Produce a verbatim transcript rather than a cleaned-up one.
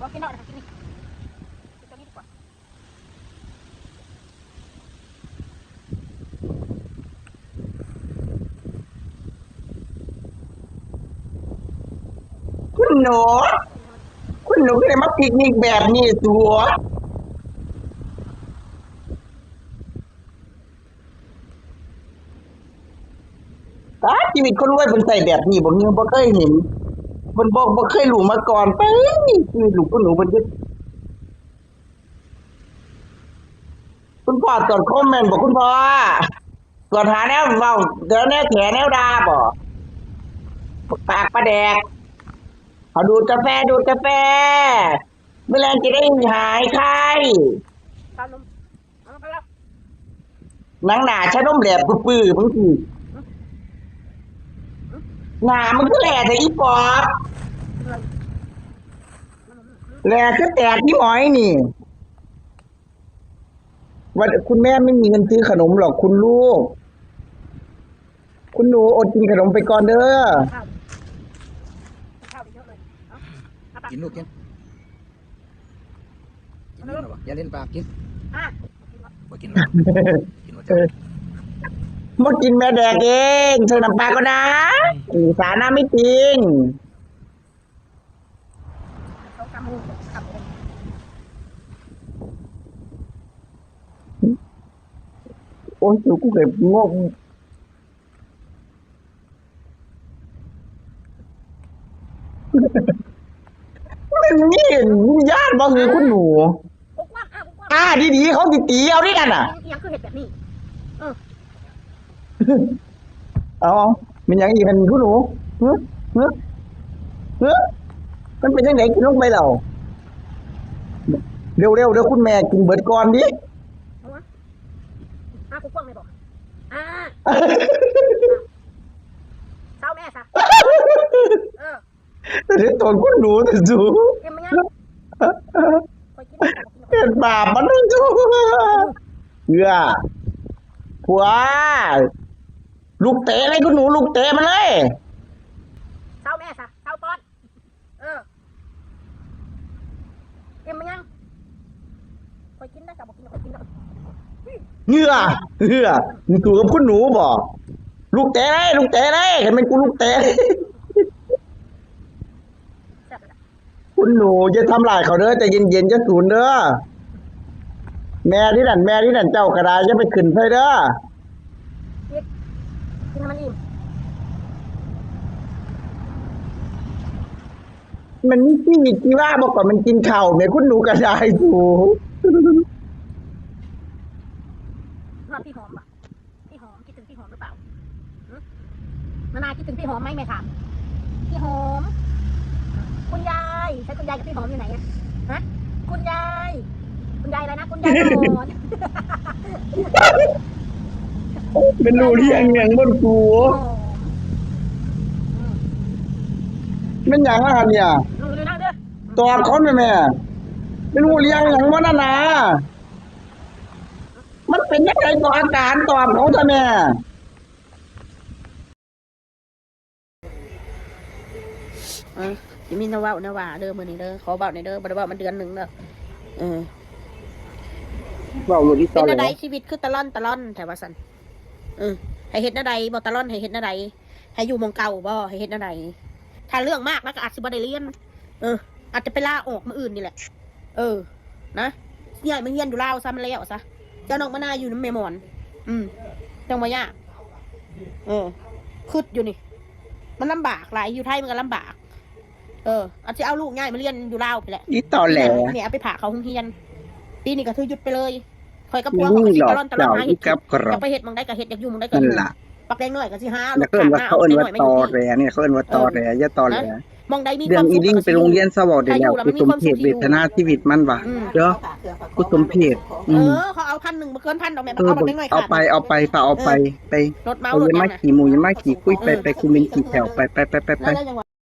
ว่ากินนอกนะครับกินนี่ กินตัวนี้ดีกว่า คุณหนู คุณหนูก็เลยมาปิกนิกแบบนี้ตัว ตาชีวิตคนรวยเพิ่นใส่แบบนี้บ่เงือบ่เคยเห็นเพิ่นบ่บ่เคยรู้มาก่อนไปชีวิตลูกคุณหนูเพิ่นจะคุณพ่อตรวจคอมเมนต์บ่คุณพ่อตรวจหาแนวเว้าแนวแนวแถแนวด่าบ่ปากปลาแดกเขาดูดกาแฟดูดกาแฟเมื่อแรงจะได้หายไข้ ชานมเอามาแล้ว หนังหนาชะนมแหลบปื้อๆมึงสิหนามึงก็แหลบแต่อีปอบแหลบก็แตกที่หมอยนี่ว่าคุณแม่ไม่มีเงินซื้อขนมหรอกคุณลูก คุณหนูอดกินขนมไปก่อนเด้อ ข้าวข้าวไปเยอะเลยเอาเอาปาก กินลูกกิน กินลูกนะวะอย่าเล่นปากกิน อ่ะ บ่กินหรอกกินหมดจ้ะ มากินแม่แดกเองใส่น้ำปลาก็ได้อีสานน้ำไม่จริง สองสามมือสองสามมือ โอ้ยกูเก็บงบมันมีญาติบ่คือคุณหนู โอ้กว้างอ่ะโอ้กว้าง อ่าดีๆเขาสิตีเอาด้วยกันน่ะ ยังคือเห็ดแบบนี้ เอาเป็นอย่างอีกเป็นคุณหนูเฮ้ยเฮ้ยเฮ้ยมันเป็นยังไงกินลงไปแล้วเร็วๆเดี๋ยวคุณแม่กินเบิดก่อนดิ เอาวะอ่ะกูกว้างเลยบอกอ่าเศร้าแม่ซะเออ เดี๋ยวตอนคุณหนูจะดู เอ็มมันยังคอยกิน เกิดบาปมันต้องดูเอือผัวลูกเตะเลยคุณหนูลูกเตะมันเลย เศร้าแม่ซะเศร้าป้อนเออเอ็มมันยังคอยกินได้กับบอกกินคอยกินได้ เหงื่อเหงื่อมึงถูกกับคุณหนูบ่ลูกเตะเลยลูกเตะเลยเห็นเป็นกูลูกเตะ แซ่บเลย คุณหนูจะทำลายเขาเด้อใจเย็นๆจะศูนย์เด้อแม่ที่นั่นแม่ที่นั่นเจ้ากระไดจะไปขึ้นใส่เด้อ กินกินให้มันอิ่ม มันมีชีวิตชีวาบอกว่ามันกินข้าวแม่คุณหนูกระไดสู ว่าพี่หอมอ่ะพี่หอมคิดถึงพี่หอมหรือเปล่าหึนานาคิดถึงพี่หอมไหมแม่ถามพี่หอม คุณยายใช่คุณยายกับพี่หอมอยู่ไหนอะฮะคุณยายคุณยายอะไรนะคุณยายหอม เป็นรู้เรื่องอย่างบนกู หอม เป็นอย่างอาหารเนี่ย ดูดูนั่งเด้อ ตอบเขาแม่แม่เป็นรู้เรื่องอย่างว่านั่นนะมันเป็นยังไงต่ออาการตอบเขาซะแม่ เออสิมีแนวเว้าแนวว่าเด้อมื้อนี้เด้อขอเว้าหน่อยเด้อบ่ได้เว้ามาเดือนหนึ่งแล้วเออ เว้าอยู่ที่ต เป็ อน น อะไร ไหน ชีวิตคือตะล่อนตะล่อนแถวว่าซั่นเออให้เฮ็ดแนวใดบ่ตะล่อนให้เฮ็ดแนวใดให้อยู่หม่องเก่าบ่ให้เฮ็ดแนวใดถ้าเรื่องมากแล้วก็อาจสิบ่ได้เรียน เออ อาจจะไปลาออกมื้ออื่นนี่แหละ เออ นะย้ายมาเฮียนอยู่ลาวซะมันแล้วซะเจ้าน้องมานาอยู่นำแม่หมอน อืมจังบ่ยากเออคิดอยู่นี่ มันลำบากหลายอยู่ไทยมันก็ลำบาก เอออาจสิเอาลูกย้ายมาเรียนอยู่ลาวไปแหละ อีตอแหล แม่เอาไปฝากเขาโรงเรียน ปีนี้ก็ถือหยุดไปเลยคอยกับผั อี ว นี่ เขา หลอก สิตะล่อนตะล่อน เจ้า หา อี เฮ็ด กับกระ จะไปเฮ็ดหม่องใดก็เฮ็ดอยากอยู่หม่องใดก็ นั่น อยู่ ล่ะ ปักแดงน้อยก็สิหา แล้วเขาเอิ้นว่าเขาเอิ้นว่าตอแหลเนี่ยเขาเอิ้นว่าตอแหลอย่าตอแหล หม่องใดมี เรื่ ค อง วาม อี สุข ลิง ก็ ไปโรงเรียนซะบอกเดี๋ยว ถ้า แล้ อ ว ยู่แล้ว กู มันมี สม ความ เพ สุ ช ข เว ที่อยู่ ทนาชีวิตมันว่ะ อืม เด้อกูสมเพช เอ อืม อเขาเอาพันหนึ่งมาเกินพันดอกแม่ เออ เอาบักแดงน้อย เอาไป ค่ะ เอาไปฝากเอาไปไป รถเมา เอา รถ อย่า ห มา ยังนะ ขี่หมูอย่ามาขี่คุยไปไปกูเป็นขี่แถวไปไปไปไปไป แล้วยังไง